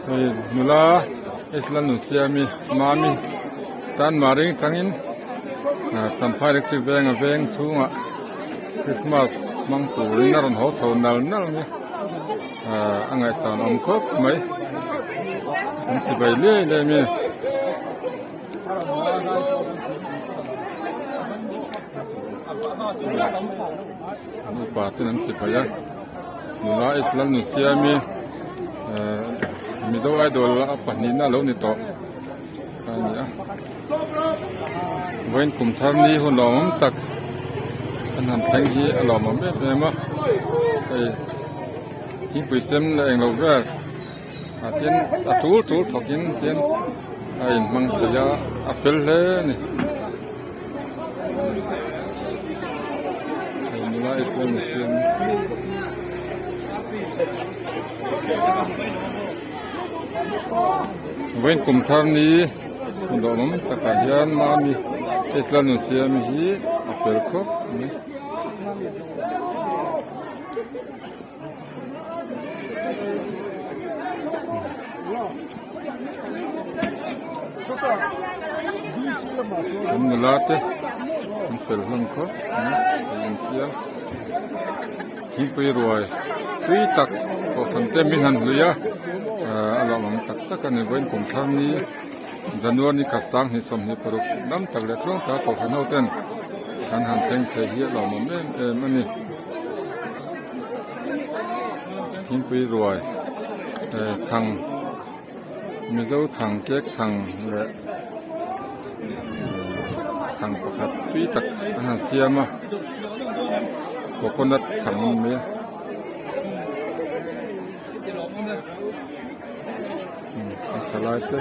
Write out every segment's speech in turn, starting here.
Hei nula Islam nun siami mami chanmari atangin Champhai electric veng a veng chhungah Christmas hmang turin a rawn haw chho nal nal mai a ngaihsan awm khawp mai an chibai liai liai mai a ni. Nupa ten an chibai a nula Islam nun siami Mizo idol a pahnihna a lo ni tawh a ni a vawiin kum thar ni hun lawmawm tak an han thleng hi a lawmawm em em a hei thingpui sem leh englo vel ah tin a tul tul thawk in tin a inhmang thei a a fel hle a ni hei nula Islam siam. Vawiin kum thar ni lawmawm takah hian mami Tesla nun siam hi a fel khawp mai. An nula te an fel hlawm khawp mai an infiam. Thingpui ruai tui tak kohhran te min han hlui a ahh a lawmawm tak tak a ni vawiin kum thar ni January ni khat sanghnih 26 dam tak leh tluang taka kohhran ho ten an han thleng thei hi a lawmawm em em a ni thingpui ruai eh chhang Mizo chhang cake chhang leh chhang pakhat tui tak an han siam a coconut chhang a ni mai a a tha lai te.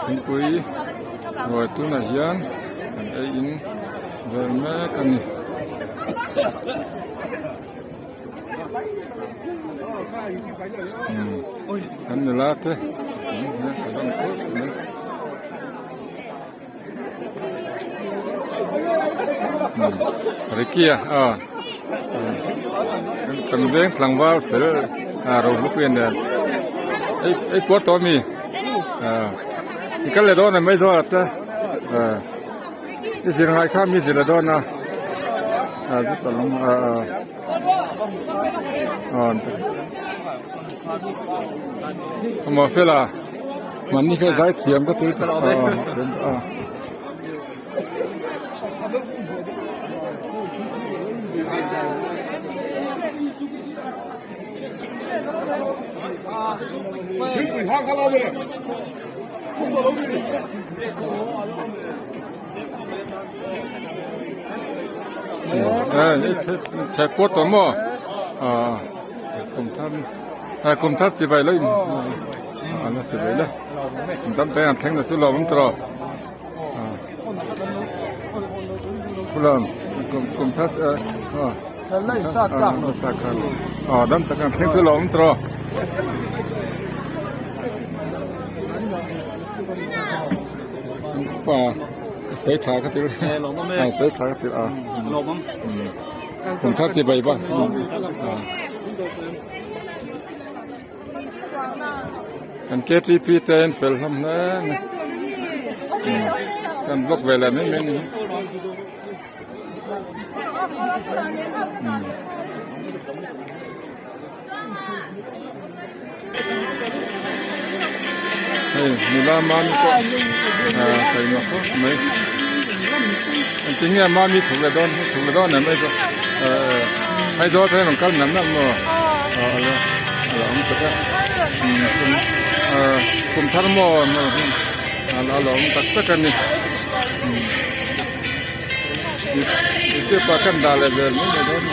Thingpui ruai tunah hian kan ei in vel mek a ni. Kan nula te Ricky a aw kan veng tlangval fel a rohlupuia nen ei ei kual tawh ami i kal leh dawn em mai zawh te i zir ngai kha mi zir leh dawn a Amaw fela mahni kha zai thiam ka tul tak a Thek pawt tawh maw kum thar kum thar chibai lo in a la chibai le dam te an thleng na chu lo awm tawh kum thar dam tak an thleng chu lo awm tawh. Pa sawi tha ka til a sawi tha ka til a kum thar chi bai ba kan KTP te an fel hlawm hle mai kan block ve leh mai mai ni Hei nula mami pawh ah taima khawp mai engtin nge mami chhuk leh dawn chhuk leh dawn em aizawl eh aizawl atangin rawn kal nam nam maw aw a la a la awm tak a kum ah kum thar maw a la awm tak tak a ni youtube ah khan dah leh vel mai mai dawn a ni.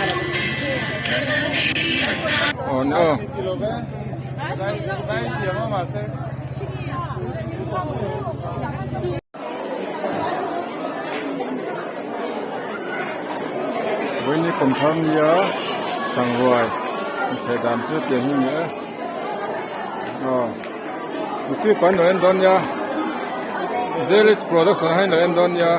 Aw ni aw. Vawiin hi kawmthar nia chhangruai inchheh dan chu tiang hi a ni e aw youtube ah an rawn en dawn nia. Zelich production ah hian lo en dawn nia.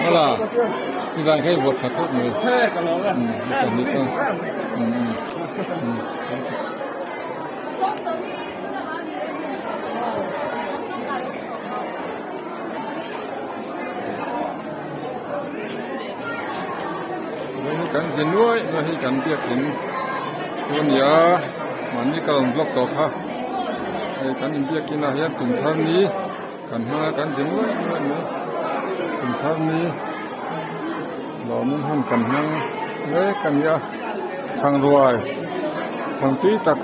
Hala nizan kha i vawt tha khawp mai Kan zi nuai nuai hi kan biakin chu a ni a mahni ka rawn vlog tawh kha hei kan inbiakin ah hian kum thar ni kan hmang a kan zi nuai nuai mai kum thar ni lawmin hun kan hmang mek a ni a chhang ruai chhang tui tak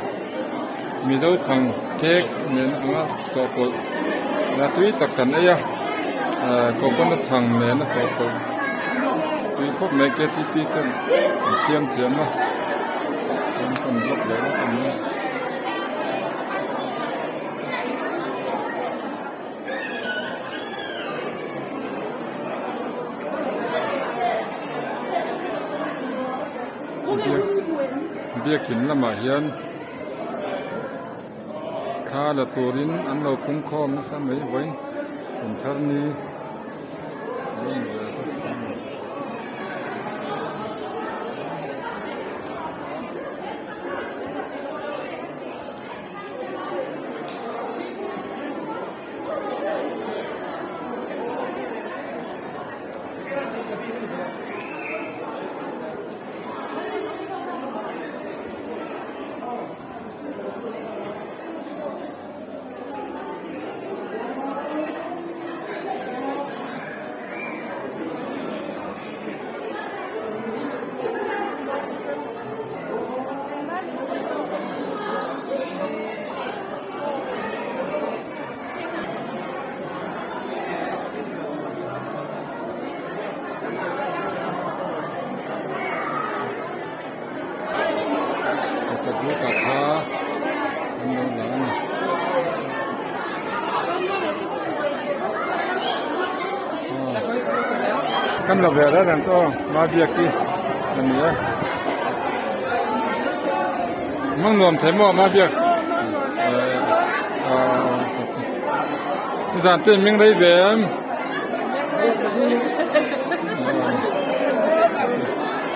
mizo chhang cake nen anga chawhpawlh la tui tak kan ei a ahh coconut chhang nen a chawhpawlh tui khawp mai ktp ten an siam thiam a chuan kan vlog leh lawk a ni a. Biakin lamah hian thla la turin an lo pung khawm nasa mai vawiin kum thar ni. Pakhat kha an lo la a ni. Kan la ve reng reng chu aw Mabiaki a ni a. Mang nuam thei maw Mabiak? Nizan te ming rei ve em?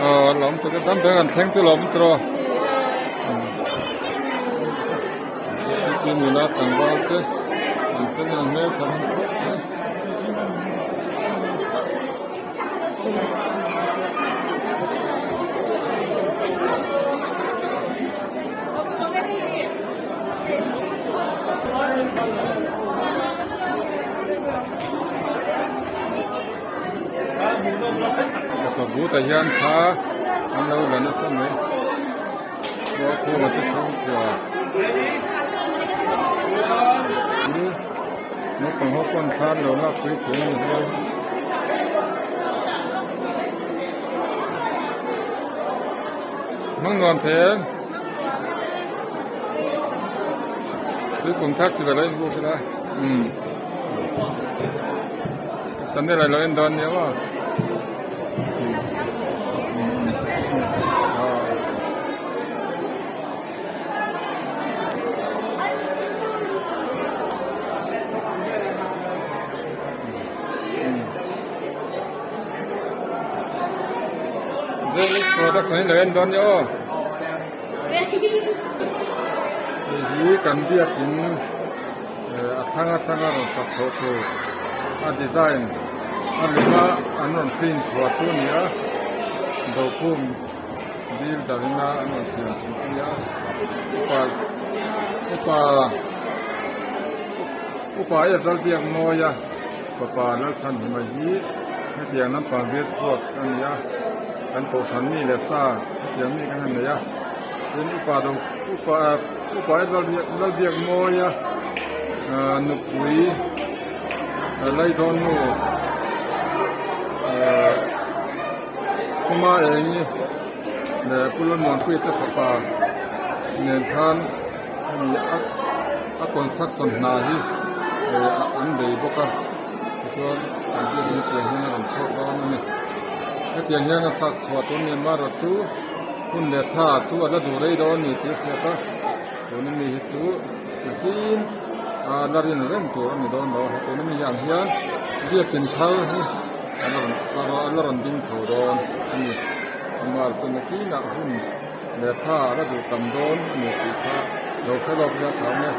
Aw lawm tuk e dam beng an thleng chu lawm tawh. Chuti nula tlangval te an fel in an hmel tha hlawm khawp mai. Fapa but ah hian thla an lo la nasa mai ruahkhum a te chhungkua naupang ho pawn thla an lo lak pui thei a ni hian. Hmang nuam thei em? Tui kum thak chi vela in buk ila. Umm. Channel a lo en dawn nia maw. Zelic production hi lo en dawn nia aw. Hei hi kan biakin a thlang atanga rawn sak chhoh tur a design a lema an rawn print chhuah chu a ni a dokhum builder ina an rawn siam chhuah a ni a upa upa upa em Lalbiakmawia fapa Lalchhanhima hi hetiang lampang zir chhuak a ni a kan kohhran mi leh sa hetiang mi kan han nei a tin upa do upa upa em Lalbiakmawia ahh nupui Laizawn nu ahh Kuma Engi leh Pu Lalmuanpuia te fapa. nen khan hemi a a construction hna hi an bei bawk a tichuan an biakin hetiang hian a rawn chhuak dawn a ni hetiang hian a sak chhuah tur ni amaherawh chu hun leh tha chu a la duh rei dawn a ni tih a hriat a tuna mi hi chu engtin a la rin reng tur a ni dawn lo a tuna mi ang hian biakin thar hi a la rawn a la rawn ding chho dawn a ni amaherawh chu nakinah hun. Lehkha a la duh tam dawn a ni tih kha lo hre lawk ila tha ang e.